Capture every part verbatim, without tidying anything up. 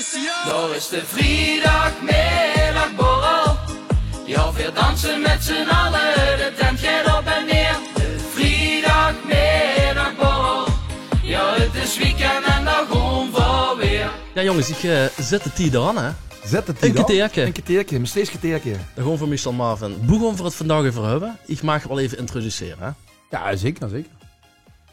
Dao is de vriedagmiddagborrel. Ja, veer danse mèt z'n alle, de tent geit op en neer. De vriedagmiddagborrel. Ja, 't is weekend en dao goon veer weer. Ja, jonges, ich eh, zèt de tied aan, hè? Zèt de tied aan. Ein kerteerke. Ein kerteerke, Mestreechs kerteerke. Dao goon veer meistal Marvin. Boe goon veer 't vandaag euver höbbe? Ich maag 'm waal eve introducere, hè? Ja, zeker, zeker.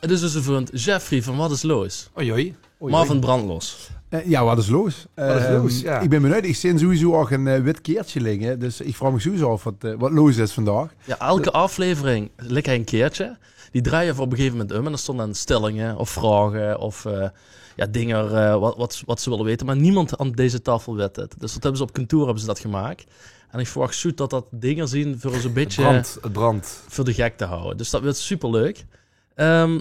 't Is dus de vrund Jeffrey van Wat is Loos. Oei, oei. Oei, Marvin, oei. Brand los. Eh, ja, wat is loos? Wat is loos, ja. Ich bin benuujd. Ich zeen sowieso ouch ein eh, wit keertsje ligke. Dus ich vraog mich sowieso aaf wat, eh, wat loos is vandaag. Ja, elke aflevering ligk hie ein keertsje. Die drejje veer op ein gegeve moment um. En dao staon dan stellinge of vraoge of eh, ja, dinger eh, wat, wat, wat ze wille weite. Mer niemes aan dees taofel weit 't. Dus dat höbbe ze op kantoor höbbe ze dat gemaak. En ich verwach zoe dat dat dinger zien veur ós ein bietje... 't Brand, 't brand. Veur de gek te hawwe. Dus dat weurt superleuk. Ehm,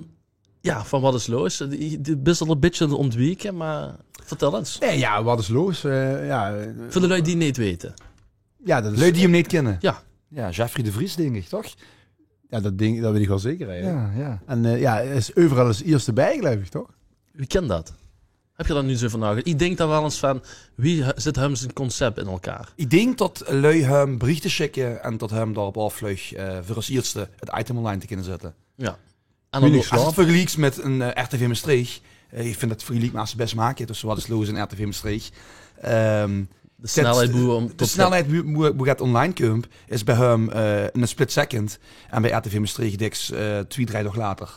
ja, van wat is loos? De, de bis al ein bietje aan 't ontwieke, mer vertèl ins. Nee, ja, wat is loos? Eh, ja, eh, Veur de lui die 't neet weite. Ja, dat is... Lui die 'm neet kinne. Ja. Ja, Jeffrey de Vries, dink ich, toch? Ja, dat dink, dat weit ich waal zeker, eigelik. Ja, ja. En eh, ja, hae is euveral es ierste bie, geluif ich, toch? Wie kin dat? Höb geer dao noe ins euver naogedach? Ich dink dao waal ins van, wie hu-, zit häöm zien concept in elkaar? Ich dink dat lui häöm berichte sjikke en dat häöm dao-op aafvluug eh, veur es ierste 't item online te kinne zètte. Ja. En dan... As se 't vergelieks mèt ein eh, R T V Mestreech, eh, ich vinj dat vergeliek maag se bès make tösse Wat is Loos en R T V Mestreech. Ehm, de snelheid boe, de snelheid boe, boe, boe 't online kump, is bie häöm eh, in ein split second. En bie R T V Mestreech dèks eh, twie, drei daog later.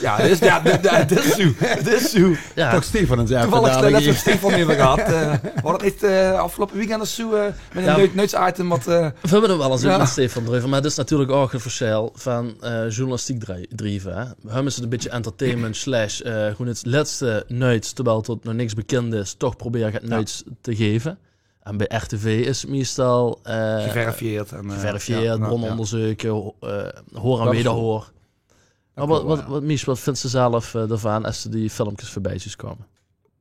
Ja, 't is, ja, 't, 't, 't is zoe. 't Is zoe. Ja. Toch Stefan ins effe... Toevallig net mèt Stefan effe gehad. Eh, veer hadde 't ech eh, aafgeloupe weekend of zoe eh, mèt ein nuuj, nuuj item wat eh... Veer höbbe 't waal ins mèt Stefan d'reuver, mer 't is natuurlik ouch ein versjèl van eh, journalistiek drie-, drieve, hè. Bie häöm is 't ein bietje entertainment slash eh, gewoen 't lèste nuuj, terwiel tot nog niks bekind is, toch probere 't nuuj te geve. En bie R T V is 't meistal eh... Geverifieerd en eh... Geverifieerd, ja, bronongerzeuke, ho-, eh, hoor en wederhoor. Mer wat, wat, wat, Mies, wat vinjs se zelf eh, d'rvan es se die filmkes veurbie zuus koume?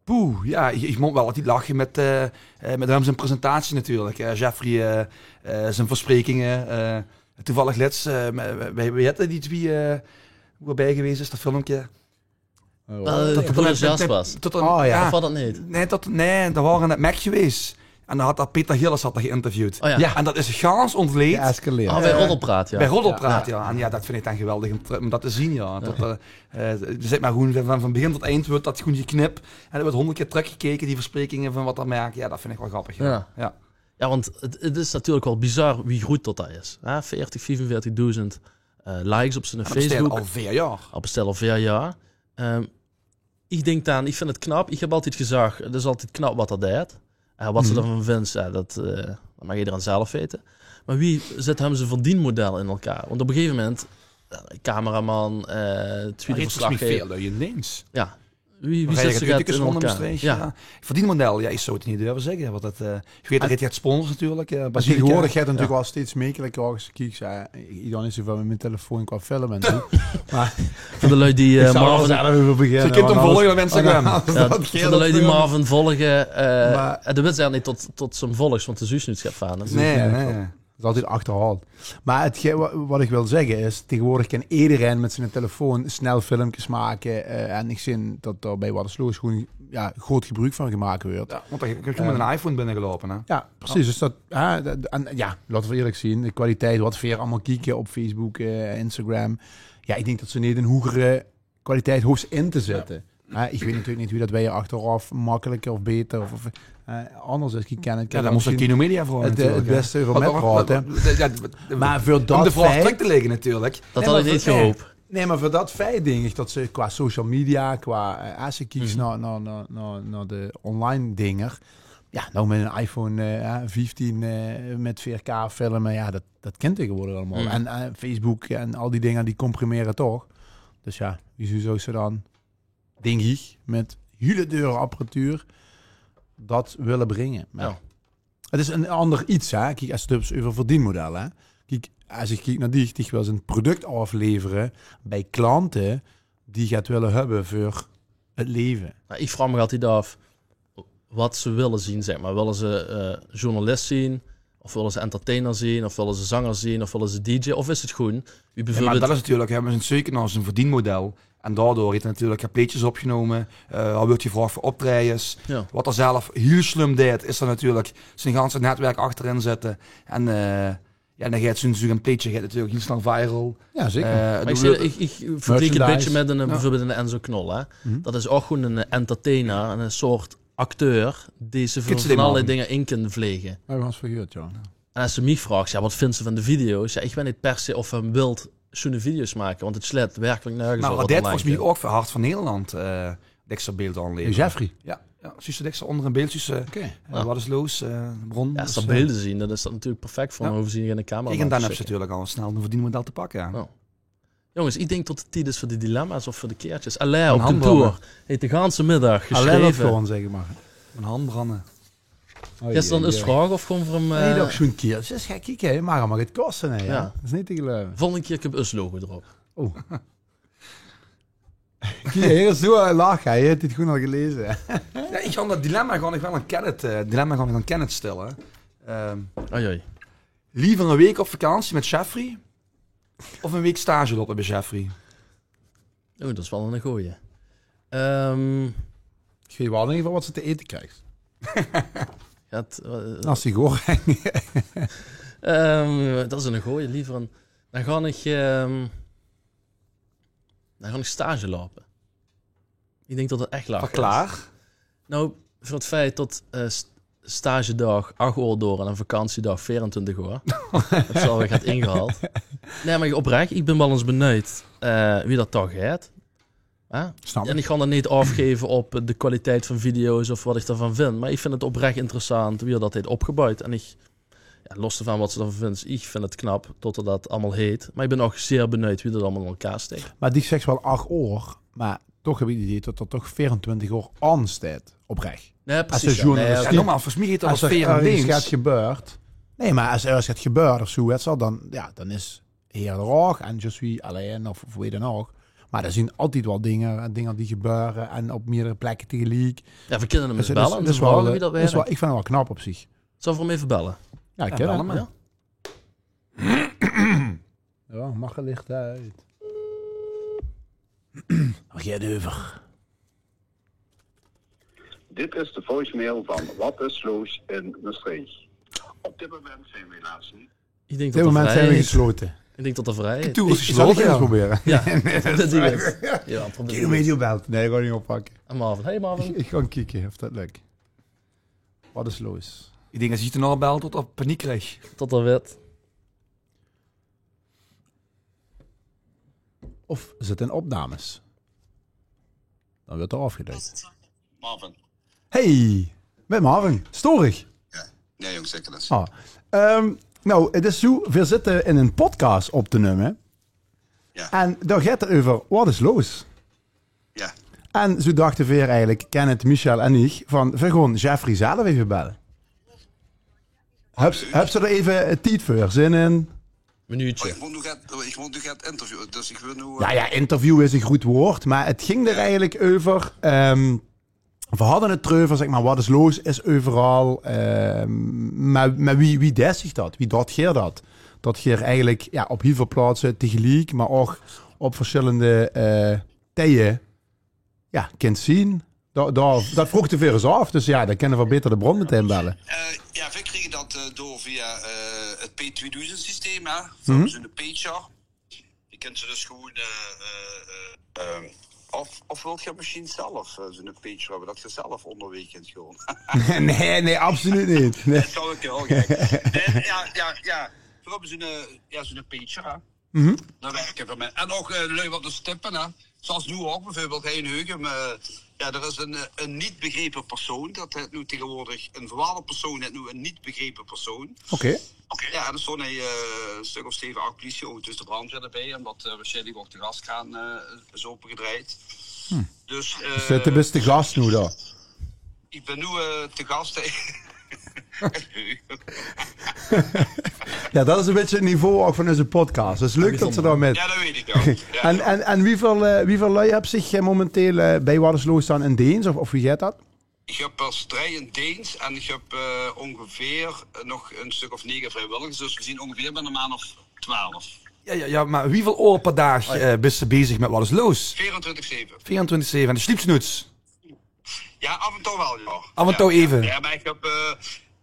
Poeh, ja, ich, ich mót waal altied lache mèt eh, eh, mèt häöm zien presentatie natuurlik. Eh, Jeffrey eh, eh, zien versprekinge. Eh, toevallig lèts, eh, wie, wie hètte die twie eh, boe 'r bie gewaes is, dat filmke? Eh, dat 'r enthousiast waas. Tot 'r... Oh, ja. Of waas dat neet? Nee, dat, nee, dao waore v'r mèt Mac gewaes. En dao had dat Peter Gillis had d'r geïnterviewd. Oh, ja. Ja. En dat is gans ontleed. Geëscaleerd. Oh, bie Roddelpraat, ja. Bie Roddelpraat, ja. En ja, dat vinj ich dan geweldig um te, um dat te zien, ja. Dat 'r eh, eh, zèk mer gewoen van, van begin tot eind weurt dat gewoen geknip. En 't weurt hónderd kier trökgekeke, die versprekinge van wat 'r maak. Ja, dat vinj ich waal grappig, ja. Ja. Ja. Ja, want 't, 't is natuurlik waal bizar wie groet tot dat is. Hè? Veertig, viefenveertigdoezend eh, likes op zien Facebook. En dat besteit al veer jaor. Dat besteit al veer jaor. Ehm, ich dink dan, ich vinj 't knap. Ich höb altied gezag, 't is altied knap wat 'r deit. Eh, wat se d'rvan vinjs, ja, dat, eh, dat maag ederein zelf weite. Mer wie zit häöm zien verdienmodel in elkaar? Want op ein gegeve moment, eh, cameraman, eh, twiede verslaggever. Veer lui in deens. Ja. Wie, wie zit ze dat in elkaar? Ja. Verdienmodel, ja, ich zou 't neet durve zègke. Want dat eh, ich weit, 't geit sponsors natuurlik. Eh, tegenwoordig geit 't natuurlik waal steeds mekeliker ouch es se kieks. Eh, ich, ich doon neet zoeväöl mèt mien telefoon qua filme en zoe. Mer veur de lui die eh, Marvin... Ze kinne 'm volge op Instagram. Ja, veur de lui die Marvin volge, eh, de wèt zelf neet tot, tot ze 'm volgs, want de zuus noets get van 'm. Nee, nee. Dat is altied achterhaald. Mer 't ge-, wa-, wat ich wil zègke is, tegenwoordig kin ederein mèt zien telefoon snel filmkes make. Eh, en ich zeen dat dao bie Wat is Loos gewoen, ja, good gebroek van gemaak weurt. Ja, want dao kump ze mèt ein iPhone binnegeloupe, hè? Ja, precies. Dus dat, hè, dat, en, ja, laote v'r ierlik zien, de kwaliteit wat veer allemaol kieke op Facebook, eh, Instagram. Ja, ich dink dat se neet ein hogere kwaliteit hoofs in te zètte. Hè, ich weit natuurlik neet wie dat veer achteraf mekkeliker of beter of, of eh, anders is. Ich kin 't... Ja, dan mós se Kino Media vraoge natuurlik, hè. 't Bèste euver mèt praote. Mer veur dat feit... Trök te lègke natuurlik. Dat had ich neet gehoop. Nee, mer veur dat feit dink ich dat se qua social media, qua eh, es se kieks nao, nao, nao, nao, nao de online dinger, ja, noe mèt ein iPhone eh, vieftien eh, mèt veer K filme, ja, dat, dat kint tegenwoordig allemaol. En eh, Facebook en al die dinger, die compromere toch. Dus ja, wie zouws se dan, dink ich, mèt hiel deur apparatuur dat wille bringe? Mer 't is ein anger get, hè. Kiek, es se 't höbs euver verdienmodel, hè. Kiek, es ich kiek nao dich, dich wils ein product aaflevere bie klante die get wille höbbe veur 't leve. Mer ich vraog mich altied aaf wat ze wille zien, zèk mer. Wille ze eh, journalis zien? Of wille ze entertainer zien, of wille ze zanger zien, of wille ze dj, of is 't gewoen, wie... Jao, meh dat is natuurlek, hè, we zien zeuke nao zien verdienmodel. En daodoor heet 'r natuurlek get plaetjes opgenome. Eh, heer weurt gevraog veur optraejes. Jao. Wat 'r zelf hiel slum deit, is 'r natuurlek zien ganse netwerk achterin zitte. En, eh, jao, daan geit zoe'n, zoe'n plaetje geit natuurlek hiel snel viral. Jao, zeker. Eh, meh iech, iech, iech vergeliek 't e bitsje mèt 'ne, beveurbeeld 'ne Enzo Knol, hè. Dat is ouch gewoen 'ne entertainer en 'n soort acteur dee ze vaan allerlei dinger in kin vlege. Höb iech wel ins van gehuurd, jao. En es ze miech vraogs, jao, wat vins te vaan de video's? Jao, iech weit neet per se of heer wèlt zoe'n video's make, want 't sleit werkelek nörges op. Meh heer deit volges miech ouch veur Hart vaan Nederland, eh, dèkser beeld aonlevere. Jeffrey? Jao, jao. Zuus te dèkser oonder in beeld, zuus te, eh, wat is los, eh, bron. Jao, es ze beelde zien, daan is dat natuurlek perfek veur, daan hove ze gein camera. Kiek, en daan höbs te natuurlek al snel 'n verdienmodel te pakke, hè. Jao. Jonges, iech dink tot 't tied is veur de dilemma's of veur de kaertjes. Alain op kantoor heet de ganse middag gesjreve. Alain op kantoor, zègk mer. Mien hand brande. Is dat 'n vraog of gewoen veur um... Nein, dat is zoe'n kaertje. Zègk, kiek, hè, meh 't maag allemaol get koste, hè. Jao. Dat is neet te geluive. Volgende kier kump us logo d'rop. Oh. Kiek, heer is zoe, eh, lach, hè. Heer heet 't gewoen al geleze. Jao, iech gaon dat dilemma gewoen, iech wèl aon Kenneth, eh, dilemma gewoen aon Kenneth stèlle. Ehm, liever 'n week op vakantie mèt Jeffrey of 'n week stage loupe bij Jeffrey? Oeh, dat is wel 'ne gooie. Ehm, iech weit wel in eder geval wat ste te ete kriegs. Nasi goreng. Ehm, dat is 'ne gooie. Liever 'n, daan gaon iech, ehm, daan gaon iech stage loupe. Iech dink tot dat ech lach is. Verklaor. Nou, veur 't feit tot, eh, st-, stagedaog ach oor door en 'ne vakantiedaog veerentwintig oor. Dat zal wel get ingehaold. Nein, meh oprech, iech bin wel ins benuid, eh, wie dat toch geit. Hè? Snap iech. En iech gaon dat neet aofgeve op de kwaliteit vaan video's of wat iech devaan vin. Meh iech vin 't oprech interessant wie dat heet opgeboud. En iech Jao, los devaan wat ste devaan vins, iech vin 't knap tot 'r dat allemaol heet. Meh iech bin ouch zeer benuid wie dat allemaol in elkaar stèk. Meh diech zeks wel ach oor, meh toch höb iech 't idee tot 'r toch veerentwintig oor aon steit, oprech. Nein, percies, jao. Nein, oké. Jao, normaal, volges miech heet dat... Es 'r örges get gebäört. Nein, meh es 'r örges get gebäört of zoe, wèts te wel, daan, jao, daan is heer d'r ouch en je suis Alain of, of wie daan ouch. Meh d'r zien altied wel dinger, dinger die gebäöre en op mierdere plekke tegeliek. Jao, veer kinne 'm ins belle en vraoge wie dat wèrk. Iech vin 't wel knap op ziech. Zalle v'r 'm eve belle? Jao, iech kin belle, meh. Jao, maag licht oet. Dao geit 't euver. Dit is de voicemail van Wat is Loos in Mestreech. Op dit moment zijn we helaas niet. Op dit moment zien v'r geslote. Iech dink tot 'r vrij is. Iech zal 't ins probere. Jao, probeer 't. Kiek wie 'r belt. Nein, iech gaon 'm neet oppakke. Marvin. Hey Marvin. Iech gaon kieke of dat lök. Wat is Loos? Iech dink es iech d'r nao bel tot 'r paniek krijg. Tot 'r wèt. Of zit 'r in opnames? Daan weurt 'r aofgeduid. Marvin. Hey, mèt Marvin. Stoor iech? Jao. Nein, jong, zeker neet. Ah. Ehm, nou, 't is zoe, veer zitte in 'ne podcast op te numme. Jao. En dao geit 't euver: wat is Loos? Jao. En zoe dachte veer eigelek, Kenneth, Michel en iech, vaan veer goon Jeffrey zelf eve belle. Höbs te dao eve tied veur, zin in? Minuutsje. Meh iech moot noe get, iech moot noe get interview, dus iech wèl noe, eh... Jao, jao, interview is e groet woord, meh 't góng d'r eigelek euver, ehm, veer hadde 't d'reuver, zègk mer, wat is Loos, is euveral, ehm, meh, meh wie, wie deit ziech dat? Wie doot geer dat? Tot geer eigelek, jao, op hiel väöl plaotse tegeliek, meh ouch op versjèllende, eh, tije, jao, kint zien. Dao, dao, dat vroogte veer us aof, dus jao, daan kinne veer beter de bron metein belle. Eh, jao, veer kriege dat, eh, door via, eh, 't P tweedoezend systeem, hè. Via zoe'n pager. Die kint ze dus gewoen, eh, eh, eh, ehm, of, of wèlt geer mesjiens zelf, eh, zoe'n pager höbbe, tot geer zelf oonderweeg kint goon? Nein, nein, absoluut neet. Nein. Dat is wel gek. Nein, jao, jao, jao. Veer höbbe zoe'n, eh, jao, zoe'n pager, hè. Dao wèrke veer mèt. En ouch, eh, lui wat dus tippe, hè. Zoewie noe ouch beveurbeeld hei in Heugem, eh, jao, d'r is 'n, eh, 'n neet begrepe persoon. Dat heet noe tegenwoordig, 'n verwaarde persoon heet noe 'n neet begrepe persoon. Oké. Jao, en d'r stoon hei, eh, 'n stök of zeve, ach pliesieauto's, de brandweer d'rbij, umtot, eh, waarsjienlek ouch de gaskraan, eh, is opegedrejd. Dus, eh, dus de bèste gas noe dao? Iech bin noe, eh, te gas, hè. Jao, dat is e bitsje 't niveau ouch vaan eus podcast. Dus leuk tot ze dao mèt... Jao, dat weit iech ouch. Jao. En, en, en wieväöl, eh, wieväöl lui höbs diech, eh, momenteel, eh, bij Wat is Loos daan in deens? Of, of wie geit dat? Ich höb d'r drei in deens en ich höb, eh, óngeveer, eh, nog ein stök of nege vriewilligers. Dus veer zeen óngeveer bie ein maan of twelf. Jao, jao, jao, mer wieväöl oor per daag, eh, bis se bezig mit Wat is Loos? Veerentwintig zeve. Veerentwintig zeve. En de sjliepsnoets? Jao, aaf en toe waal, jao. Aaf en toe effe? Jao, mer ich höb, eh,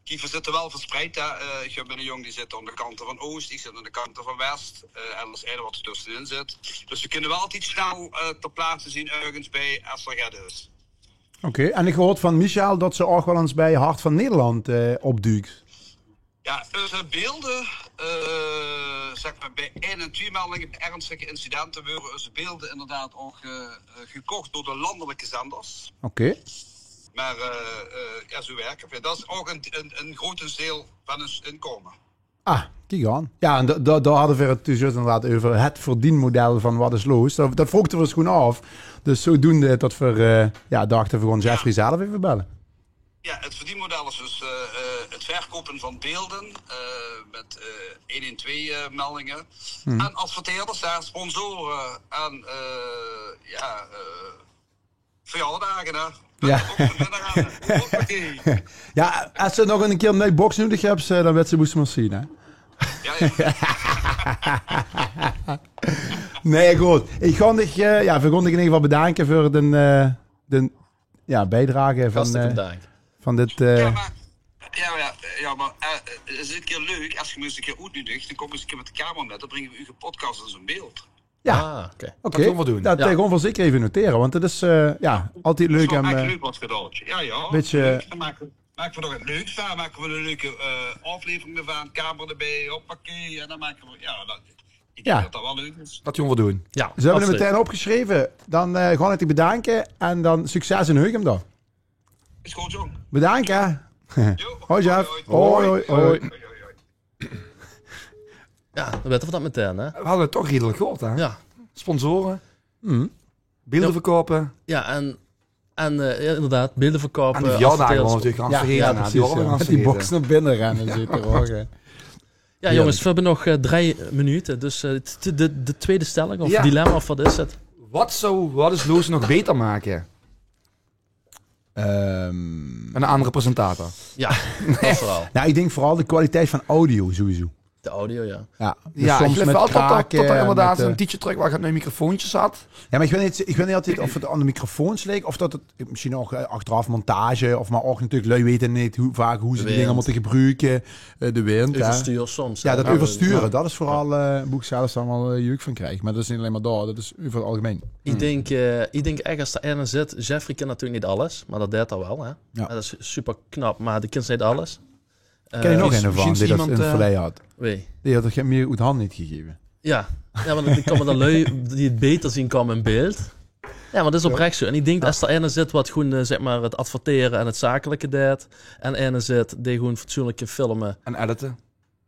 kiek, veer zitte waal verspreid, hè. Eh, ich höb eine jóng dae zit aan de kante van Oost, ich zit aan de kante van West. Eh, en d'r is eine wat d'r tössenin zit. Dus veer kinne waal altied snel, eh, ter plaatse zeen örges bie es d'r get is. Oké, en ich huuer van Michel det se ouch waal ins bie Hart van Nederland, eh, opduuks. Jao, eus beelde, eh, zègk mer, bie ein en twie meldinge, bie ernstige incidente, waere eus beelde inderdaad ouch, eh, eh, gekoch door de landelijke zenders. Oké. Mer, eh, eh, jao, zoe wirk 't. Det is ouch ein, ein, ein grootendeel van eus inkómme. Ah, kiek aan. Jao, en dao, dao, dao hadde veer 't dus inderdaad euver, 't verdienmodel van Wat is Loos. Det, det vroge veer ós gewoon aaf. Dus zodoende det veer, eh, jao, dachte, veer gaon Jeffrey zelf effe belle. Jao, 't verdienmodel is dus, eh, eh, 't verkoupe van beelde, eh, mit, eh, ein-ein-twee, eh, meldinge. En adverteerders, jao, sponsore en, eh, jao, eh, verjaordaag, hè. Jao. Ouch van binne aan, hè. Hoppakee. Jao, es se nog ein kier ein nuuj box nudig höbs, eh, dan wèts se boe se mós zeen, hè. Jao, jao. Nae, good. Ich gaon dich, eh, jao, veer gaon dich in eder geval bedanke veur de, eh, de, jao, biedrage van, eh, van dit, eh, jao, mer, jao, jao, jao, mer, eh, 't is ein kier leuk, es ge mich ins ein kier oetnudigt, dan kóm ich ins ein kier mit de camera mit, dan bringe veer uche podcast ins in beeld. Jao. Ah, oké. Det gaon veer doon. Det, eh, gaon veer zeker effe notere, want 't is, eh, jao, altied leuk óm, eh, leuk wat gedaon. Jao, jao. Bietje, leuk. Dan make veer, make veer d'r get leuks van. Make veer ein leuke, eh, aoflevering d'rvan. Camera d'rbie, hoppakee. En dan make veer, jao, det, ich dink det det waal leuk is. Det gaon veer doon. Jao, ze höbbe 'm metein opgesjreve. Dan, eh, gaon ich dich bedanke. En dan succes in Heugem dan. Is good, jóng. Bedank, hè. Jo, hoi, Jeff. Hoi, hoi. Hoi, hoi. Jao, dan wete veer det metein, hè. Veer hadde 't toch redelik good, hè? Jao. Sponsore. Beelde verkoupe. Jao, en, en, eh, jao, inderdaad, beelde verkoupe, adverteren. En die verjaordaag waore veer natuurlik aan 't vergaete, hè. Die waore veer aan 't vergaete. Mit die box nao binne renne, zit d'r ouch, hè. Jao, jónges, veer höbbe nog, eh, drei minute. Dus, eh, de, de, de twiede stèlling, of dilemma, of waat is 't? Waat zów Wat is Loos nog beter make? Ehm. Ein aander presentator. Jao, det veural. Noe, ich dink veural de kwaliteit van audio sowieso. De audio, jao. Jao, ich geluif waal det d'r, det d'r inderdaad ein tiedje trök waal get nuuj microfoontjes had. Jao, mer ich weit neet, ich weit neet altied of 't aan de microfoons ligk of det 't mesjien ouch, eh, achteraaf montage of, mer ouch natuurlik, lui weite neet wie vaak, wie ze die dinger mótte gebroeke. Eh, de wind, hè? Euverstuur soms, hè? Jao, det euversture, det is veural, eh, boe ich zelf dan waal, eh, jeuk van krieg. Mer det is neet allein mer dao, det is euver 't algemein. Ich dink, eh, ich dink ech, es d'r eine zit, Jeffrey kint natuurlik neet alles, mer det deit 'r waal, hè? Jao. En det is super knap, mer dae kint neet alles. Kin ich nog eine van, dae det in 't verleie had? Wae? Dae had 't toch mieë oet hand neet gegaeve? Jao. Jao, want ich kin mich dan lui die 't beter zeen kómme in beeld. Jao, want det is oprech zoe. En ich dink, es d'r eine zit waat gewoen, eh, zègk mer, 't advertere en 't zakelike deit, en eine zit dae gewoen fatsoenlik kin filme. En edite.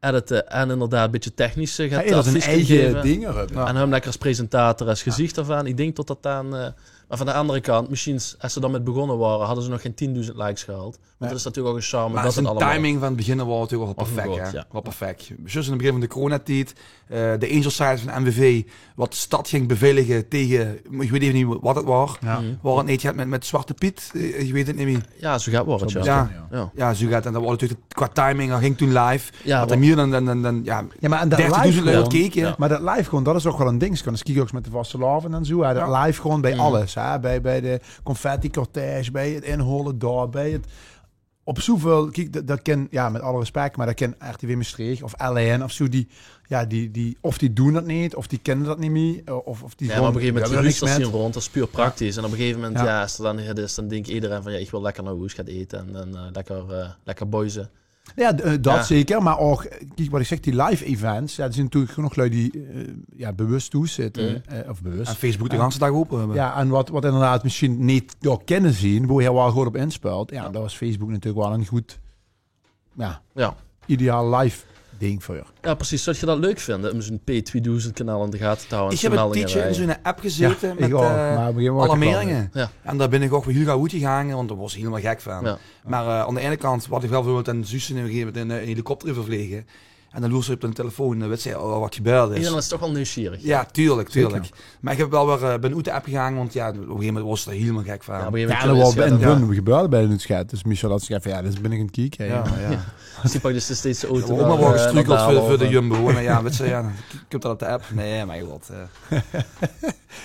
Edite en inderdaad e bietje technisch, eh, get advies kin gaeve. Jao, det is ein eige ding, hè. Jao. En häöm lekker es presentator, es geziech d'rvan. Ich dink det det dan, eh, mer van de aander kant, mesjiens, es ze d'r mit begós waore, hadde ze nog gein tiendoezend likes gehaold. Want det is natuurlik ouch ein charme. Mer de timing van 't begin waor natuurlik waal perfek, hè? Waor perfek. Zjus in 't begin van de coronatied, eh, de Angel Side van MVV, wat de stad ging beveilige tege, ich weit effe neet wat 't waor. Jao. Waor 't neet get mit, mit Zwarte Piet? Eh, ich weit 't neet mie. Jao, zoe get waor 't, jao. Jao, zoe get. En det waor natuurlik qua timing, det ging toen live. Jao, det waor mieë dan, dan, dan, dan, jao, dertigdoezend lui keke. Jao. Mer det live gewoen, det is ouch waal ein ding. Kan ins kieke, ouch mit de vastelaovend en zoe, hè. Det live gewoen bie alles, hè. Bie, bie de confetticortège, bie 't inhaole dao, bie 't op zoeväöl, kiek, det, det kin, jao, mit alle respek, mer det kin RTV Mestreech of L1 of zoe, die, jao, die, die, of die doon det neet, of die kinne det neet mie, eh, of, of die... Jao, mer op e gegeve moment, jao, det is puur praktisch. En op e gegeve moment, jao, es 't dan neet is, dan dink ederein van, jao, ich wil lekker nao hoes gaon ete en, en, eh, lekker, eh, lekker boize. Jao, d-, eh, det zeker, mer ouch, kiek, wat ich zègk, die live events, jao, d'r zeen natuurlik genóg lui die, eh, jao, bewus thoes zitte, eh, of bewus. En Facebook de ganse daag ope höbbe. Jao, en wat, wat inderdaad mesjien neet door kinne zeen, boe hae waal good op inspelt. Jao, dao is Facebook natuurlik waal ein good, jao, ideaal live ding veur. Jao, precies. Zouws se det leuk vinde, óm zoe'n P tweedoezend kanaal in de gate te haoje en te melde? Ich höb ein tiedje in zoe'n app gezaete mit, eh, alarmeringe. Jao. En dao bön ich ouch weer hiel gauw oetgegange, want dao waors se hielemaol gek van. Jao. Mer, eh, aan de eine kant, wat ich waal bieveurbeeld in Zuussen, op e gegeve moment ein, eh, ein helikopter euvervlege. En dan loers te op de telefoon, dan wits te al wat gebäörd is. Ederein is toch waal nuujsgierig. Jao, tuurlik, tuurlik. Meh iech höb wel weer eh, bin oet de app gegaange, want jao, op e gegeve moment woors te hielemaol gek vaan. Op e gegeve Ja, moment dat wils was te in dat- hun gebeurde bij hun schat. Dus Michel had zich even, ja, dus bin iech aon 't kieke. Hè. Jao, jao. Dus die pak dus steeds de auto. Oma nao, wel eh, gestruikeld nao veur, Baal veur de of, eh, Jumbo. En jao, wits te, jao, dan kump dat op de app. Nein, meh good. eh.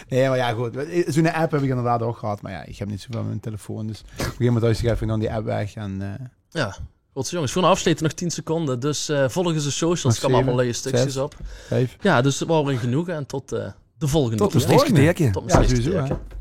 Nee, maar ja, goed. Zo'n app heb ik inderdaad ook gehad. Maar ja, ik heb niet zoveel met mijn telefoon. Dus op een gegeven moment had ik even dan die app weg. En, eh, Jao. Good zoe, jonges. Veur 't aofsjlete nog tien seconde. Dus eh volg us op de socials. Kan allemaol leuk stökskes op. Vijf. Jao, dus 't waor weer 'n genoege. En tot eh, de volgende Tot kier. Mestreech geteke. Tot Ja, Mestreech sowieso. Geteke. Hè.